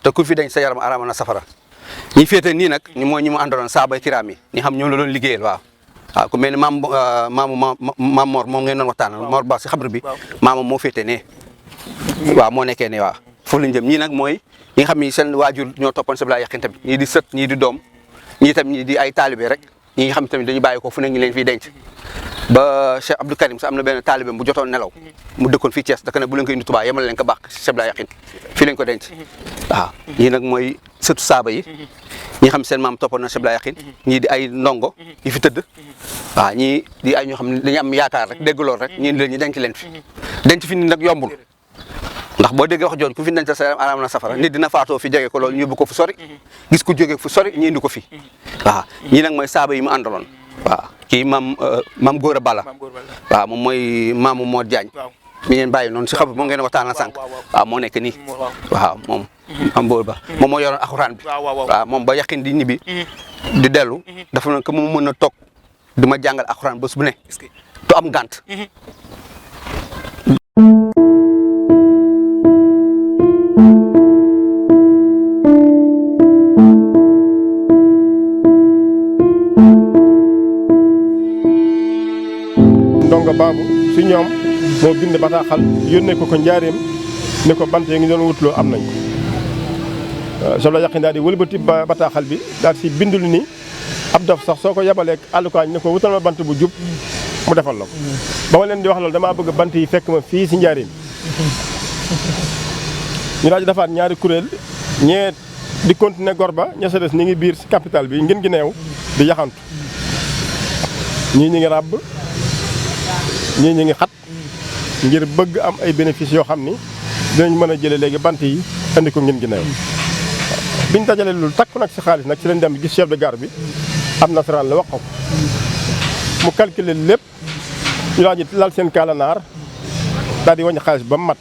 te ku fi denc sa yaram araama na safara ñi féete nii nag ñi mooy ñi mu àndaloon saabay kiraam yi ñi xam ñoom la doon liggéeyal waaw ku mel ni maam Mor moom ngeen doon waxtaanal Mor Ba si xabru bi maama moo féete ne waaw moo nekkee ne waaw foofu lañ jëm ñii nag mooy ñi nga xam ni seen waajur ñoo toppoon Sëñ Ablaye Yakhine tamit ñii di sët ñii di doom ñii tam ñii di ay taalibe rek ñi nga xam tamit dañu bàyyi ko fu ne ñu leen fiy denc ba Cheikh Abdou Karim sax am na benn taalibe bu jotoon nelaw mu dëkkoon fii Thiès daka ne bu leen ko indi Touba yemal leen ko baax Sëñ Ablaye Yakhine fii lañ ko denc waaw ñii nag mooy sëtu saaba yi ñi xam seen maam toppoon na Sëñ Ablaye Yakhine ñii di ay ndongo yi fi tëdd waaw ñii di ay ñoo xam ne dañu am yaakaar rek dégg lool rek ñii leen ñu denc leen fi denc fi ni nag yombul ndax boo déggee wax jooju ku fi denc sa araam na safara nit dina faatoo fi jege ko loolu ñu yóbbu ko fu sori gis ku jóge fu sori ñu indi ko fi waaw ñii nag mooy saaba yi mu àndaloon waaw kii maam Góora Bala waaw moom mooy maamu Mor Diagne mi ngeen bàyyi noonu si xam moom ngeen waxtaan sànq waaw moo nekk nii waaw moom am Góora Ba moom moo yoroon alxuraan bi waaw moom ba Yakhine di ñibbi di dellu dafa na ko mu mën a toog di ma jàngal alxuraan bés bu ne tu am gànt ndongo baabu si ñoom moo bind bataaxal yónnee ko njaareem ne ko bant yi ngi doon wutloo am nañ ko Sëñ Ablaye Yakhine daal di wëlbati bataaxal bi daal si bindul ni ab dof sax soo ko yabalee àllukaan ne ko wutal ma bant bu jub mu defal la ko ba ma leen di wax loolu damaa bëgg bant yi fekk ma fii si njaareem ñu daal di defaat ñaari kuréel ñee di continuer gor ba ña sa des ñi ngi biir si capital bi ngeen gi neew di yaxantu ñii ñi ngi ràbb ñii ñi ngi xat ngir bëgg am ay bénéfices yoo xam ni dinañ mën a jëlee léegi bant yi andi ko ngeen gi neew biñ dajalee loolu takku nag si xaalis nag ci lañ dem gis chef de gare bi am nasaraan la wax ko mu calculer lépp ñu daal di lal seen kaalanaar daal di wàññi xaalis ba mu mat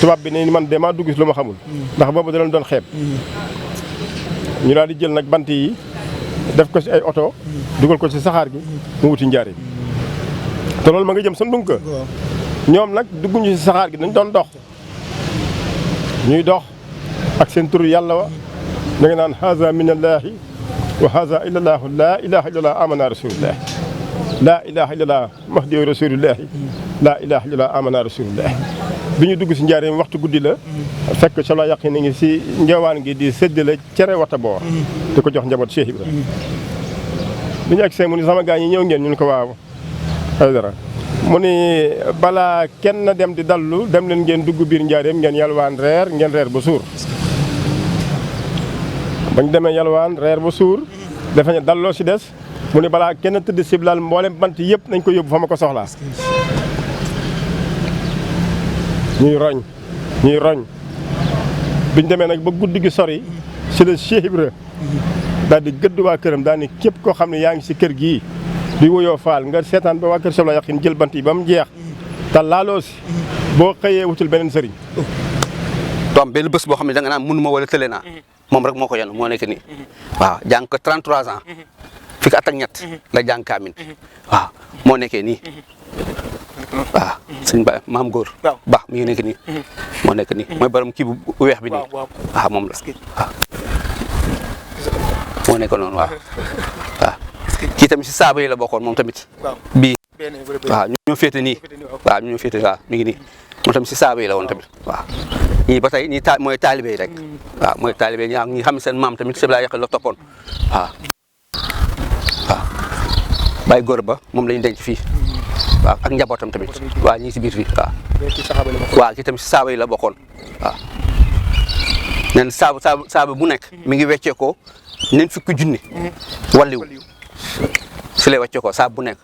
tubaab bi ne man de maa dugg si lu ma xamul ndax boobu da leen doon xeeb ñu daal di jël nag bant yi def ko si ay oto dugal ko si saxaar gi mu wuti njaari te loolu ma nga jëm sa ndunka ñoom nag dugguñu si saxaar gi dañ doon dox ñuy dox ak seen tur yàlla wa ñu ngi naan haza minallaahi wa haza illallahu laa ilaha illallah amana rasulullah laa ilaha illallah mahdi rasulullah laa ilaha illallah amana rasulullah bi ñu dugg si njaareem waxtu guddi la fekk Sëñ Ablaye Yakhine ngi si njawaan gi di séddale cere wata boor di ko jox njaboot Cheikh Ibra bi ñu agsee mu ni sama gaa ñi ñëw ngeen ñun ko waaw ay dara mu ni balaa kenn dem di dallu dem leen ngeen dugg biir njaareem ngeen yalwaan reer ngeen reer ba suur bañ demee yalwaan reer ba suur dafa ne dalloo si des mu ni balaa kenn tëdd siblal mboolem bant yëpp nañ ko yóbbu fa ma ko soxlaa ñuy roñ biñ demee nag ba guddi gi sori si la Cheikh Ibra daal di gëdd waa këram daal ni képp koo xam ne yaa ngi si kër gii di wuyoo faal nga seetaan ba waa kër Sëñ Ablaye Yakhine jël bant yi ba mu jeex te laaloo si boo xëyee wutul beneen sëriñ. doom benn bés boo xam ne da nga naan mënuma wala tële naa moom rek moo ko yenu moo nekk nii waaw jàng ko 33 ans fi ko at ak ñett la jàng kaamin waaw moo nekkee nii waaw sëñ Ba maam góor ba mi ngi nekk nii moo nekk nii mooy borom kii bu weex bi nii waaw moom la waaw moo nekk noonu waaw kii tamit si saaba yi la bokkoon moom tamit bii waaw ñoo féete nii waaw ñoo féete waaw mi ngi nii moom tamit si saaba yi la woon tamit waaw ñii ba tey ñii mooy taalibe yi rek waaw mooy taalibe yi ñi xam seen maam tamit Sëñ Ablaye Yakhine la toppoon waaw Baye Góor Ba moom lañu denc fii waaw ak njabootam tamit waaw ñii si biir fii waaw kii tamit si saaba yi la bokkoon waaw nen saaba bu nekk mi ngi weccee ko nen fukki junni walliw si lay wàcce ko saa bu nekk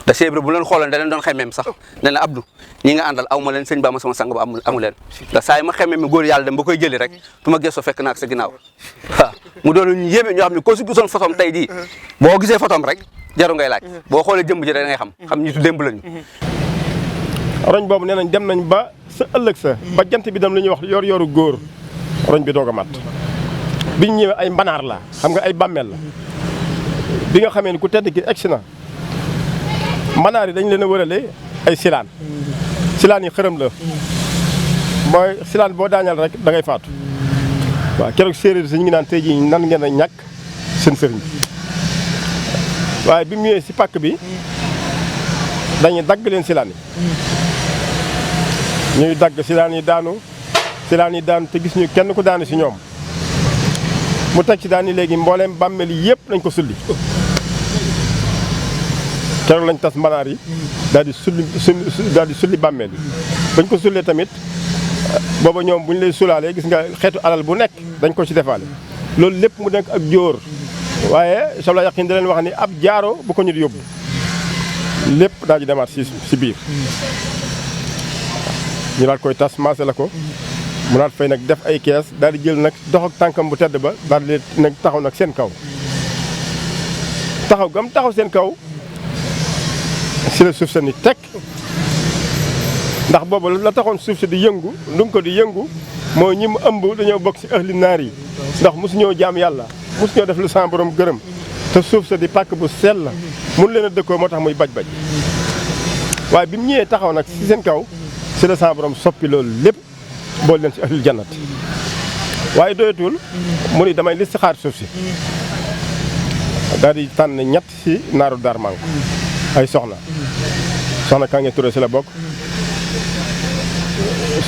da Cheikh Ibra bu leen xooloon da leen doon xemeem sax ne la Abdou ñi nga àndal aw ma leen sëñ Ba ma sama sang ba amu leen da saa yi ma xemeem mi góor yàlla dem ba koy jëli rek tu ma gëstoo fekk naak sa ginnaaw waaw mu doon ñu yéeme ñoo xam ne ko si gisoon photom tey jii boo gisee photom rek jaru ngay laaj boo xoolee jëmb ji da ngay xam ñi tu démb lañu roñ boobu nee nañ dem nañ ba sa ëllëg sa ba jant bi dem lu ñuy wax yor-yoru góor roñ bi doog a mat biñ ñëwee ay mbanaar la xam nga ay bàmmeel la bi nga xamee ni ku tedd ki egsi na mbanaar yi dañ leen a wërale ay silaan yi xërëm la mooy silaan boo daañal rek da ngay faatu waaw keroog séeréer si ñu ngi naan tey jii nan ngeen a ñàkk seen sëriñ waaye bi mu ñëwee si pàkk bi dañuy dagg leen silaan yi ñuy dagg silaan yi daanu te gis ñu kenn ku daanu si ñoom mu teg ci daan ni léegi mbooleem bàmmeel yi yëpp nañ ko sulli keroog lañ tas mbanaar yi daal di sulli bàmmeel yi bañ ko sullee tamit booba ñoom bu ñu lay sulaalee gis nga xeetu alal bu nekk dañ ko ci defaale loolu lépp mu nekk ak jóor waaye solo yaqin da leen wax ni ab jaaro bu ko ñu di yóbbu lépp daal di demaat si biir ñu daal koy tas maase la ko mu naat fay nag def ay kees daal di jël nag dox ak tànkam bu tedd ba daal di nag taxaw nag seen kaw taxaw seen kaw si la suuf sa ni teg ndax boobu la taxoon suuf si di yëngu ndung ko di yëngu moo ñi mu ëmb dañoo bokk si ahli naar yi ndax mosu ñoo jaam yàlla mosu ñoo def lu sa borom gërëm te suuf sa di pàkk bu sell la mun leen a dëkkoo moo tax muy baj waaye bi mu ñëwee taxaw nag si seen kaw si la sa borom soppi loolu lépp bool leen si ahlul jannat waaye doyatul mu ni damay listixaar suuf si daal di tànn ñett si naaru daar manko ay soxna Kange Touré si la bokk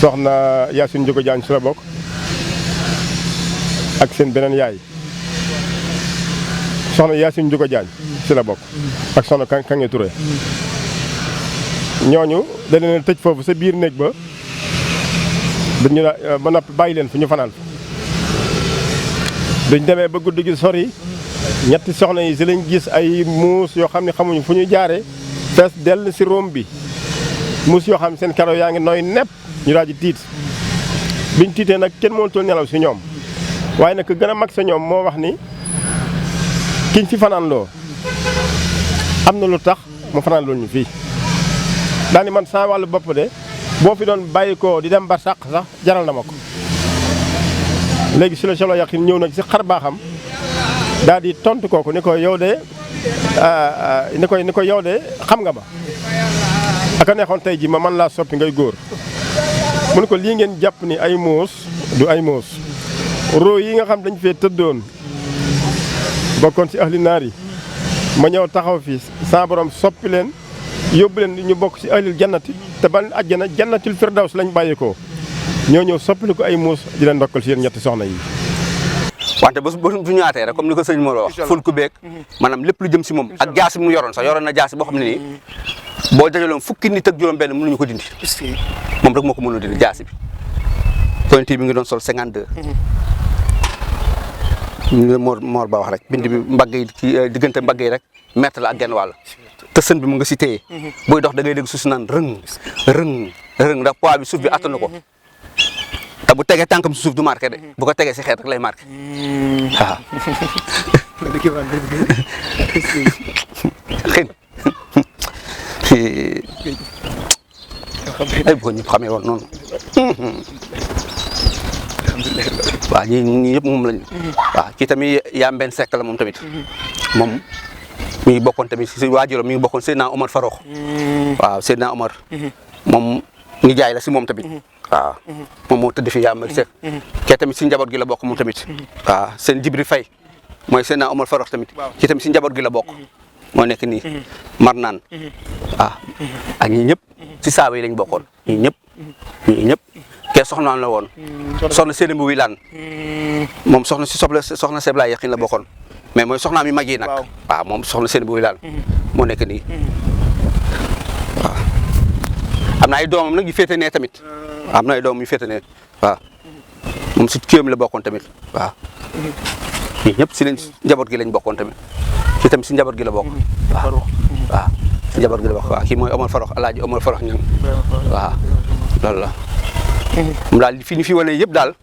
soxna Yacine Ndiouga Diagne si la bokk ak seen beneen yaay soxna Yacine Ndiouga Diagne si la bokk ak soxna Kange Touré ñooñu da leen tëj foofu sa biir néeg ba dañu ba noppi bàyyi leen fi ñu fanaan duñ demee ba guddi gi sori ñetti soxna yi si lañ gis ay muus yoo xam ne xamuñu fu ñu jaaree fees dell si róom bi muus yoo xam ne seen karaw yaa ngi nooy nepp ñu daal di tiit biñ tiitee nag kenn mënatul nelaw si ñoom waaye nag gën a mag sa ñoom moo wax ni kiñ fi fanaan loo am na lu tax mu fanaan loolu ñu fii daani man saa wàllu bopp de boo fi doon bàyyi ko di dem ba sàq sax jaral na ma ko léegi si la solo yaqin ñëw nag si xar baaxam daal di tontu kooku ni ko yow de ni ko yow de xam nga ma aka neexoon tey ji ma man laa soppi ngay góor mu ne ko lii ngeen jàpp ni ay muus du ay muus roo yi nga xam dañ fee tëddoon bokkoon si ahli naar yi ma ñëw taxaw fi sa borom soppi leen yóbbu leen ñu bokk si ahlil jannati te ban àjjana jannatul firdaws lañ bàyyeekoo ñoo ñëw soppali ko ay muus di leen ndokkal si yéen ñetti soxna yi. wante bu ñëwaatee rek comme ni ko sëñ Mor wax ful ku beeg maanaam lépp lu jëm si moom ak jaasi mu yoroon sax yoroon na jaasi boo xam ne nii boo dajaloon fukki nit ak juróom-benn mënuñu ko dindi moom rek moo ko mënul dindi jaasi bi pointi bi ngi doon sol 52. ñu Mor Ba wax rek bind bi mbagg yi ci diggante mbagg yi rek mètre la ak genn wàll te sën bi mu nga si téye buy dox da ngay dégg suuf si naan rëng ndax poids bi suuf bi attanu ko te bu tegee tànkam si suuf du marqué de bu ko tegee si xeet rek lay marqué waaw. ay bu ko ñëpp xamee woon noonu. waaw ñii yëpp moom lañu. waaw kii tamit yaa mbenn sekk la moom tamit. moom mi ngi bokkoon tamit si waajuram mi ngi bokkoon Seydina Omar Farouk. waaw Seydina Omar. moom ngi jaay la si moom tamit. waaw moom moo tëdd fi yaa mbenn sekk. kee tamit si njaboot gi la bokk moom tamit. waaw seen Jibril Faye mooy Seydina Omar Farouk tamit. kii tamit si njaboot gi la bokk. moo nekk nii mar naan. waaw ak ñii ñëpp si saaba yi lañ bokkoon ñii ñëpp. kee soxnaan la woon soxna Séné bu Wilane moom soxna si soxna Seblaay Yaqin la bokkoon mais mooy soxnaam yi mag yi nag waaw moom soxna Séné bu Wilane moo nekk nii waaw am na ay doomam nag yu féete nee tamit am na ay doomam yu féete nee waaw moom si kiyam la bokkoon tamit waaw ñii ñëpp si lañ njaboot gi lañ bokkoon tamit kii tamit si njaboot gi la bokk waaw si njaboot gi la bokk waaw kii mooy Omar Farouk Alaaji Omar Farouk ñang waaw loolu la moom daal fi ñu fi wane yëpp daal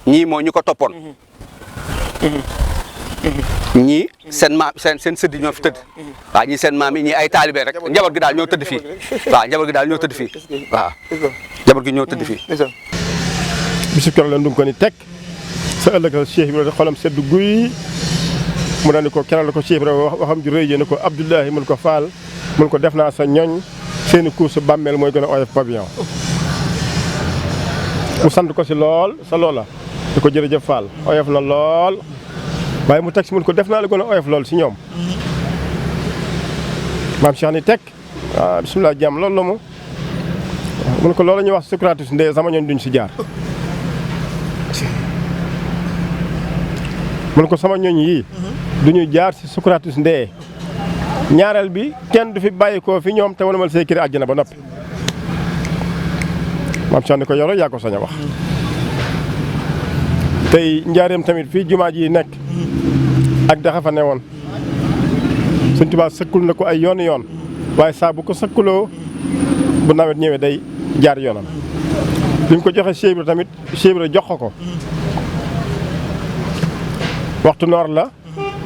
ñii moo ñu ko toppoon ñii seen maam seen sëddi ñoo fi tëdd waaw ñii seen maam yi ñii ay taalibe rek njaboot gi daal ñoo tëdd fii waaw njaboot gi daal ñoo tëdd fii waaw njaboot gi ñoo tëdd fii bisu keroog la ndum ko ni teg sa ëllëg Cheikh Ibrahima xolam sedd guy mu daal ni ko keroog la ko Cheikh Ibrahima waxam ju rëy ji ne ko Abdoulahi mun ko faal mun ko def naa sa ñoñ seeni course bàmmeel mooy gën a oyof pavillon mu sant ko si lool sa loola di ko jërëjëf Fall oyof na lool waaye mu teg si mun ko def naa la gën a oyof lool si ñoom maam Cheikh ni teg ah bisimilah jàmm loolu la mu mun ko loolu la ñuy wax Socrates ndee sama ñooñ duñ si jaar mun ko sama ñooñ yii duñu jaar si Socrates ndee ñaareel bi kenn du fi bàyyi ko fi ñoom te wala mal say kër àjjana ba noppi maam Cheikh ni ko yoro yaa ko sañ a wax tey njaareem tamit fii jumaa ji nekk ak daxa fa ne woon Sëñ Tuubaa sëkkul na ko ay yoon waaye saa bu ko sëkkuloo bu nawet ñëwee day jaar yoonam bi mu ko joxe Cheikh Ibra tamit Cheikh Ibra jox ko waxtu noor la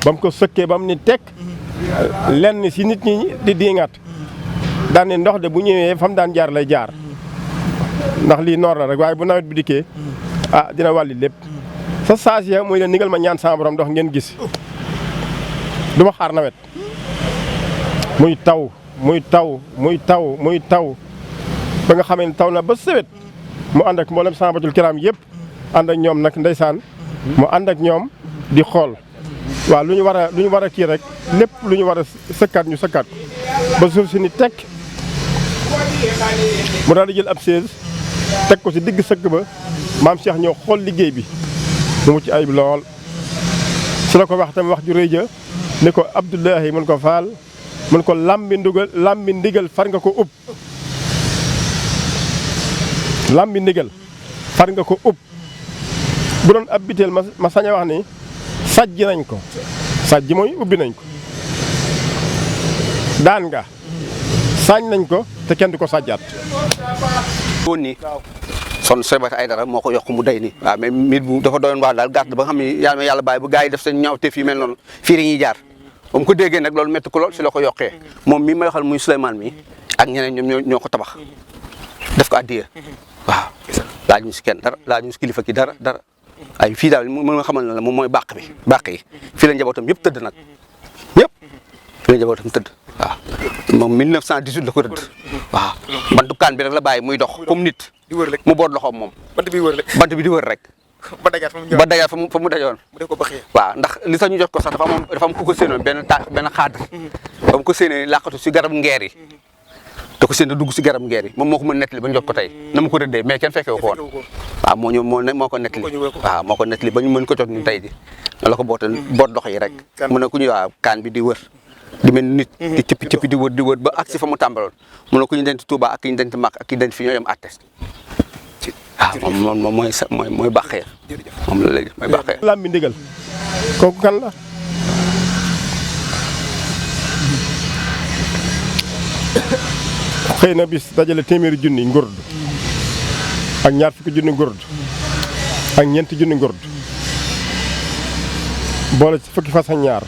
ba mu ko sëkkee ba mu ni tekk lenn si nit ñi di diŋaat daan ne ndox de bu ñëwee fa mu daan jaar lay jaar ndax lii noor la rek waaye bu nawet bi dikkee dina wàlli lépp sa saas ya muy leen nigal ma ñaan sama borom ndox ngeen gis du ma xaar nawet muy taw muy taw muy taw muy taw ba nga xamee ne taw na ba sëwet mu ànd ak mboolem sahabatul kiram yëpp ànd ak ñoom nag ndeysaan mu ànd ak ñoom di xool waaw lu ñu war a kii rek lépp lu ñu war a sëkkaat ñu sëkkaat ba suuf si ni tekk mu daal di jël ab chaise teg ko si digg sëkk ba maam Cheikh ñëw xool liggéey bi mu mucc ayib lool su la ko wax tamit wax ju rëy ja ni ko Abdoulahi mun ko Faal mun ko lambi ndigal far nga ko ub lambi ndigal far nga ko ub bu doon ab biteel ma sañ a wax ni sajj nañ ko sajj mooy ubbi nañ ko daan nga sañ nañ ko te kenn du ko sajjaat woon ni son Sébata Aïdara moo ko yokk mu day ni waaw mais mbir bu dafa doon wax daal gàtt ba nga xam ne yàlla bàyyi bu gars yi def seen ñaawteef yi mel noonu fii la ñuy jaar ba mu ko déggee nag loolu métti ko lool si la ko yokkee moom mii may waxal muy Souleymane mi ak ñeneen ñoom ñoo ko tabax def ko addiya waaw laaj ñu si kenn dara laaj ñu si kilifa ki dara ay fii daal mën nga xamal ne la moom mooy bàq yi fii la njabootam yëpp tëdd nag ñëpp fii la njabootam tëdd waaw moom 1918 la ko rëdd waaw bantu kaan bi rek la bàyyi muy dox comme nit mu boot loxoom moom bant bi di wër rek ba dajaat fa mu dajoon waaw ndax li sax ñu jox ko sax dafa am ku ko séenoon benn xaadar ba mu ko séenee làqatu si garab ngeer yi da ko séen dugg si garab ngeer yi moom moo ko mën nettali ba ñu jot ko tey na ma ko rëddee mais kenn fekkee ko woon waaw moo ko nettali waaw moo ko nettali ba ñu mën ko jot ñu tey ji na la ko boot dox yi rek mu ne ku ñu waaw kaan bi di wër di mel nit di cëppi di wër ba agsi fa mu tàmbaloon mu ne ku ñu denc Touba ak ki ñu denc Màkk ak ki ñu denc fi ñoo yem atte waaw moom mooy bàqee moom la léegi mooy bàqee lambi ndigal kooku kan la xëy na bis dajale téeméeri junni ngurd ak ñaar fukki junni ngurd ak ñeenti junni ngurd boole ci fukki fas ak ñaar